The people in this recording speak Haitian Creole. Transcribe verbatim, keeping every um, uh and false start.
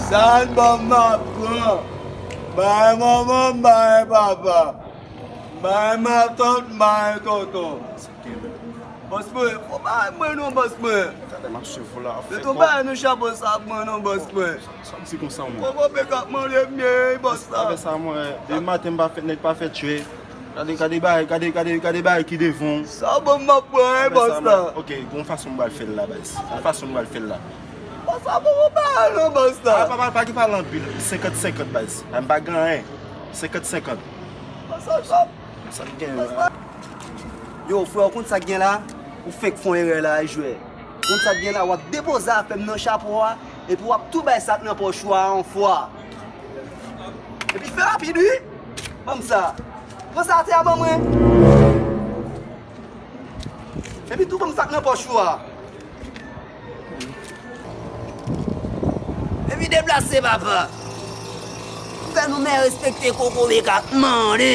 Sa n ban m ap pran. Bay manman, bay papa. Bay matant, bay tonton. Bòs mwen, fò bay mwen non, bòs mwen. Gade m ap swiv ou la, ap fè kòb. Mete yon bagay nan chapo sa ak mwen non, bòs mwen. Sa m di konsa, mwen. Kòman pe k ap mande m ye, bòs la? Avè sa, mwen, depi maten m pa fè, nèg pa fè tchwe. Gade, gade bagay, gade, gade, gade bagay ki devan w. Sa bon m ap pran, wi, bòs la. Ok, gon fason m pral fè l la, baz. Gon fason m pral fè l la. Bòs la, bon, bon bagay non, bòs la. Pa, pa, pa, pa ki pale anpil. Senkant senkant, baz. La, m pa gen anyen. Senkant senkant. Bòs la, sa. Sa m gen la. Yo, frè, ou konn sa k gen la? Ou fenk fè yon erè la, jwè. Ou konn sa k gen la? W ap depoze afè m nan chapo a, epi w ap tou bay sa k nan pòch ou a yon fwa. Epi fè rapid, wi. Ban m sa. Pran sa atè a ban mwen. Epi tou ban m sa k nan pòch ou a. Epi deplase, papa. Fè nou mè respekte kokobe k ap mande.